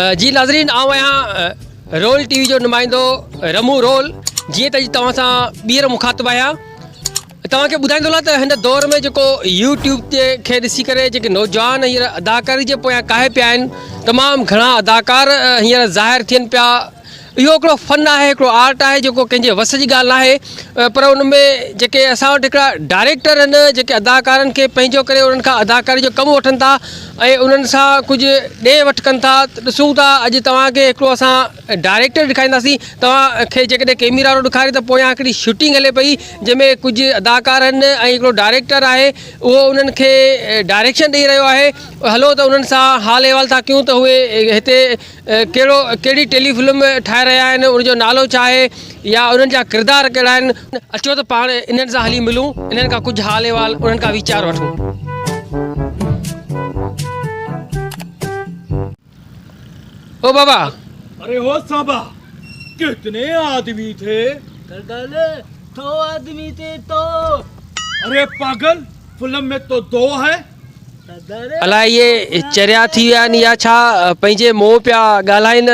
جي ناظرين آئون آهيان رول ٽي وي جو نمائندو رمو رول جيئن ته اڄ توهان سان ٻيهر مخاطب آهيان توهان کي ٻڌائيندو هلان ته هن دور ۾ جيڪو يوٽيوب تي کي ڏسي ڪري جيڪي نوجوان هينئر اداڪاري جي پويان ڪاهي پيا آهن تمام گهڻا اداڪار هينئر ظاهر ٿين پيا اهو هڪڙو فن آهي هڪڙو آرٽ آهي جيڪو ڪنهن جي وس جي ڳالهه ناهي پر ان ۾ جيڪي اسان وٽ هڪڙا ڊائريڪٽر آهن جيڪي اداڪارن کي پنهنجو ڪري انهن کان اداڪاري جو ڪم وٺن ٿا ۽ انهن سان ڪجهه ڏي وٺ ڪن ٿا ڏسون ٿا اڄ توهان کي هڪڙو اسان ڊائريڪٽر ڏيکارينداسين توهان کي جيڪڏهن ڪيميرا وارو ڏيکاري ته پويان هڪڙي شوٽنگ هلي پئي جنهن ۾ ڪجهه اداڪار آهن ۽ هڪڙو ڊائريڪٽر آهي اهو انهن کي ڊائريڪشن ڏئي رهيو آهي هلو ته انهن سان حال احوال ٿا ڪيون ته اهي هتي ڪهڙو ڪهڙي ٽيلي فلم ٺاهي رهيا آهن ان جو نالو ڇا آهي يا انهن جا ڪردار ڪهڙا آهن اچو ته پاڻ انهن سان هلي ملون انهن کان ڪجهه حال احوال انهن کان ويچار وٺون. او بابا. اري او صاحبا ڪتني آدمي ٿي. سردار تو آدمي ٿي تو. اري پاگل فلم ۾ تو دو هي. الائي اهي چريا ٿي ويا آهن يا ڇا پنهنجي منهن پيا ڳالهائين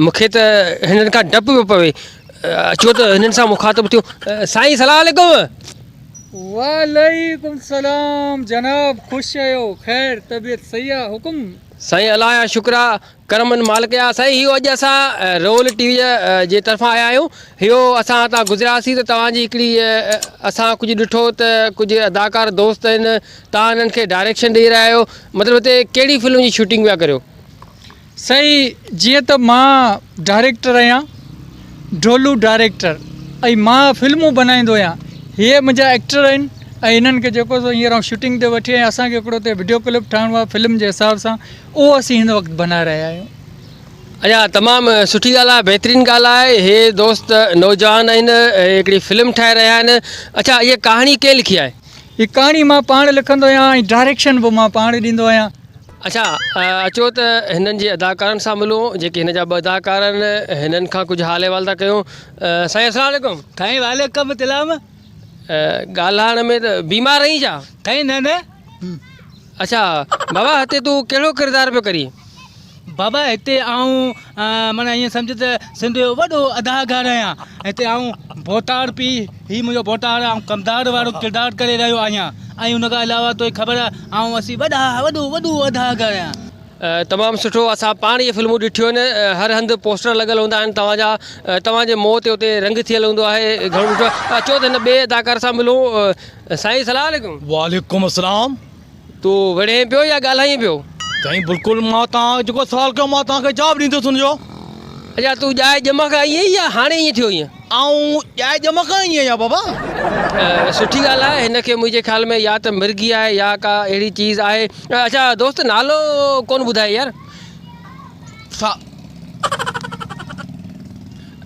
مون کي ته هنن کان ڊپ پيو پوي اچو ته هنن سان مخاطب ٿيون سائين سلام عليڪم. وعليڪم السلام جناب خوش آهيو خير طبيعت صحيح آ حڪم. سائين الله جا شڪر آ ڪرمن مالڪ جا سائين هيو اڄ اسان رول ٽي وي جي طرفان آيا آهيون هيو اسان هتان گذرياسين ته توهان جي هڪڙي اسان ڪجهه ڏٺو ته ڪجهه اداڪار دوست آهن توهان هنن کي ڊائريڪشن ڏئي رهيا آهيو مطلب هتي ڪهڙي فلم جي شوٽنگ پيا ڪريو. سائين جيئن ته مان ڊائريڪٽر آهيان ڍولو ڊائريڪٽر ۽ مان فلمون بنائيندو آهيان هي منهنجا ايڪٽر آهن ۽ هنن کي جيڪو سو هينئر آئون شوٽنگ تي وٺي آيو آهيان اسان کي هڪڙو هتي وڊيو ڪلپ ٺاهڻو آهي فلم جي حساب سان اهو اسين هن وقت بنائي رهيا آهيون. اچا تمام سٺي ڳالهه آهي بهترين ڳالهه آهي هي دوست نوجوان آهن هڪڙي فلم ٺاهي رهيا آهن اچا هي ڪهاڻي ڪنهن لکي آهي. هي ڪهاڻي مان پاڻ لکندو آهيان ۽ ڊائريڪشن به مان پاڻ ڏيندو آهيان. اچا اچو ته هنن جي اداڪارن سان ملون جيڪي هن جا ٻه اداڪار آهن هنن کان ڪجهه حال احوال ٿا ڪيون سائين السلام عليڪم. سائين وعليڪم السلام. ڳالهائڻ ۾ ته بيمار آهين ڇا؟ سائين نه نه. اڇا بابا هتي تون ڪهڙو ڪردار پيو ڪرين؟ بابا هتي آئون معنيٰ ائين سمجهه ته سنڌ جو وڏو اداڪار آهيان هتي آئون ڀوتار پي هي منهنجو ڀوتار آئون ڪمدار وارو ڪردار ڪري رهيو آهيان ۽ ان کان علاوه توکي خبر آهي آئون اسين وڏا وڏو وڏو اداڪار آهيان. تمام سٺو اسان پاڻ اهي فلمون ڏٺيون آهن هر هنڌ پوسٽر لڳل هوندا آهن توهان جا توهان جي منهن تي اتي رنگ ٿيل هوندو آهي گهڻو ڏٺو آهي اچو ته هن ٻئي اداڪار سان ملون سائين سلام عليڪم. وعليڪم السلام. تون وڙهين پيو يا ڳالهائين پيو؟ سائين بلڪل مان توهان جيڪو سوال ڪيو مان توهان کي جواب ڏيندس ان جو. اڇا تون ڄائي ڄم کان ائين ئي يا هاڻي ائين ٿيو ائين؟ آئون ڄائي ڄم کان ائين آهيان بابا. سٺي ڳالهه آهي هن کي منهنجي خيال ۾ يا ته مرگي آهي يا ڪا اهڙي چيز آهي. اڇا دوست نالو ڪونه ٻڌائي يار.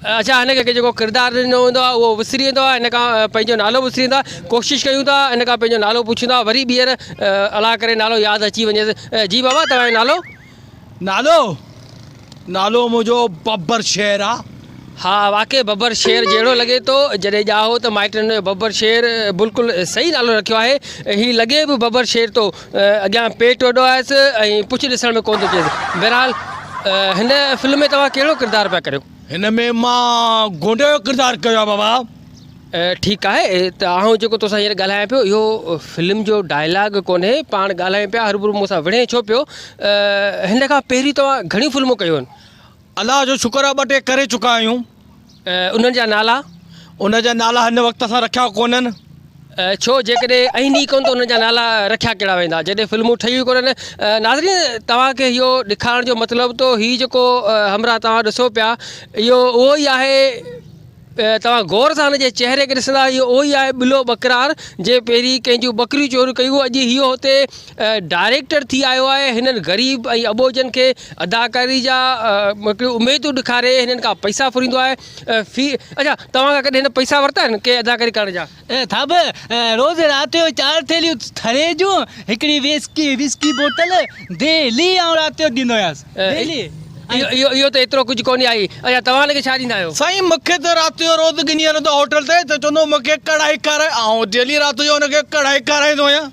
اڇا هن کي جيڪو ڪردار ڏنو ويندو آهي اهو وسري ويندو آهي هن کان پنهنجو نالو وسري ويندو آهي ڪوشش ڪيون ٿا هن کان پنهنجو نالو پڇون ٿا وري ٻيهر الله ڪري نالو ياد اچي وڃيس جي بابا توهان جو نالو؟ نالو نالو منهنجو ببر شير آ. ها واقعي ببر شير جهڙو لڳي ٿو جڏهن ڄائو ته مائٽن ببر شير بلڪل صحيح نالو رکيو آهي هي لڳي به ببر شير ٿو اڳيان پيٽ وڏو آهيس ۽ پڇ ڏسڻ ۾ ڪونه ٿو اچيس. بهرحال هن فلم ۾ توهان ڪهڙو ڪردار پيا ڪريو؟ هن ۾ مان گونڊي جو ڪردار ڪيو آهي بابا. ٺيڪ آهي ته آئون جيڪو توسان هينئر ڳالهايان پيو اهو فلم جو ڊائلاگ ڪونهي پاڻ ڳالهايون پيا هروڀرو مون سان وڙهين ڇو پيو هن کان پهرين توهان گهڻيون فلمون ڪيون آهن؟ الله جو شڪر آهي ٻه ٽي ڪري چڪا آهيون. انهن جا نالا؟ ان جا نالا هن وقت اسان رکيا ڪونهن. ڇو جيڪڏهن آهن ئي ڪونه ته انهن جا نالا رکيا ڪهڙا ويندا جڏهن فلمون ٺهيون ئي ڪونهن. ناظرين توهان کي اهو ڏيکارڻ جو مطلب ته هي جيڪو همراهه توهان ڏسو پيا اهو اهو ئي آهي توهان غور سان هن جي چهري کي ڏسندا اهو اهو ئي آهي ٻلو ٻڪرار جنهن پهرين ڪنهن جون ٻڪريون چوريون ڪيون اڄ اهو هتي ڊائريڪٽر ٿي آيو آهي هنن غريب ۽ اٻوجهن کي اداڪاري جا هڪڙيون اميدون ڏيکاري هنن کان پئسا ڦريندو آهي في اڇا توهان کان ڪڏهن هن پئسا ورتا آهن ڪنهن اداڪاري ڪرڻ جا؟ ٿا به روز رات جو چار ٿيلهيون ٿري جون هڪڙي ويسڪي وسڪي بوتل ڊيلي آئون رات جو ڏيندو آهيانس ڊيلي. اهو اهو ته ايترو ڪجهه ڪونهي آئي اڇا توهان هن کي ڇا ڏيندا آهيو؟ سائين مونکي ته رات جو روز ڳنهي هلندو آهي هوٽل تي ته چوندو مونکي ڪڙهائي کارائي آئون ڊيلي رات جو هن کي ڪڙهائي کارائيندو آهيان.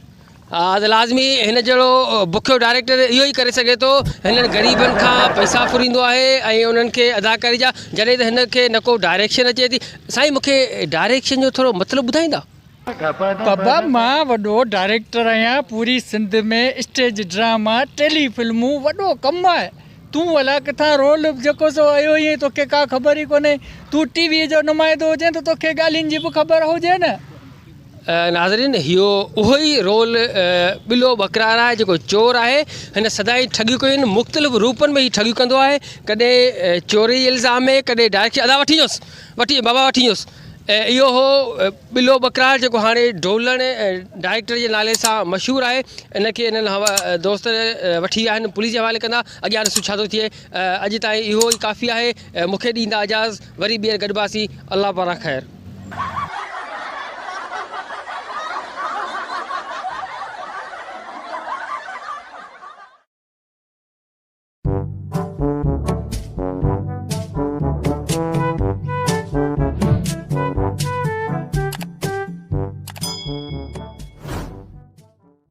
ها ته لازمي هن جهڙو بکيو ڊائريڪٽر اهو ئي ڪري سگهي ٿو. هنن غريبن کان پئسا ڦريندو آهي ۽ انهن کي اداڪاري جا جڏهن ته هن کي نه ڪو ڊائريڪشن اچي ٿي. سائين مون کي ڊائريڪشن جو ٿورو مطلب ٻڌائيندا؟ بابا مان وڏو ڊائريڪٽر آهيان پوري سنڌ ۾ اسٽيج ڊراما ٽيلي فلمون وڏو ڪم آهي تون الاء ڪٿان رول جيڪو سو آيو آهين توکي ڪا خبر ئي ڪونهي تون ٽي وي جو نمائندو هجين ته توکي ڳالهين جي به خبر هجي نه. ناظرين اهو اهو ئي رول ٻلو ٻڪرار آهي جيڪو چور آهي هن سدائين ٺڳيون ڪيون آهن مختلف روپن ۾ هي ٺڳيون ڪندو آهي ڪڏهن چوري جي الزام ۾ ڪڏهن ڊائريڪٽ ادا وٺي وڃوس وٺي بابا وٺي وڃوس اهو هو ٻلو ٻڪرار جيڪو هاڻي ڊولڻ ڊائريڪٽر جي نالي سان مشهور آهي ان کي انهن دوست وٺي ويا آهن پوليس جي حوالي ڪندا اڳيان ڏسون ڇا ٿو ٿئي اڄ تائين اهو ئي ڪافي آهي مونکي ڏيندا اجازت وري ٻيهر گڏباسين الله پاران خير.